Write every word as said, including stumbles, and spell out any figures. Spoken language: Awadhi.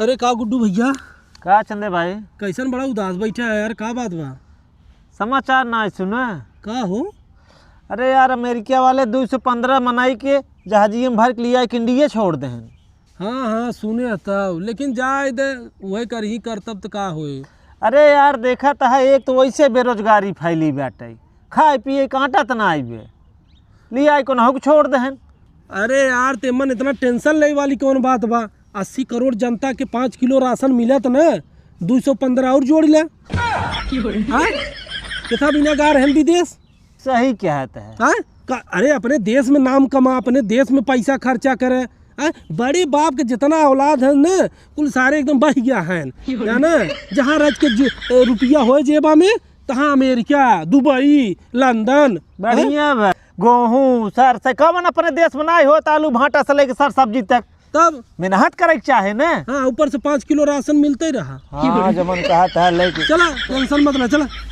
अरे का गुड्डू भइया, का चंदे भाई? कइसन बड़ा उदास बइठा है यार, का बात बा? समाचार नाहीं सुने? का हो? अरे यार, अमेरिका वाले दुइ सौ पन्द्रह मनई के जहाजिये में भर के लिआइ के इंडिये छोड़ देहेन। हाँ हाँ, सुने हतउ, लेकिन जाए दे, उहइ करहीं करतब त का होए। अरे यार, देखत ह, एक त वइसे बेरोजगारी फइली बाटइ, खाए पिए क आटा त नाहीं बे, लिआइ के उनहू क छोड़ देहेन। अरे यार, तेमन एतना tension लेइ वाली कउन बात बा? अस्सी करोड़ जनता के पाँच किलो राशन मिलत न, दुइ सौ पन्द्रह अउर जोड़ि ले। हाँ? केथा बिना गा रहेन विदेश? सही कहत ह। हाँ? का, अरे, अपने देश में नाम कमा, अपने देश में पइसा खर्चा करे। हाँ? बड़े बाप के जेतना औलाद है न, कुल सारे एकदम बहि गया है, जाना? जहाँ रच के जु-, ए, रुपया होए जेबा में, तहाँ अमेरिका, दुबई, लंदन। बढ़िया बा। गोहूँ, सरसों, कवन अपने देश में नाहीं होत, आलू भाटा से लेके सर सब्जी तक। तब? मेहनत करइ के चाहे न। हाँ, ऊपर से पाँच किलो राशन मिलते रहा। हाँ, जमन कहत ह लेके। चला, tension मत ले, चला।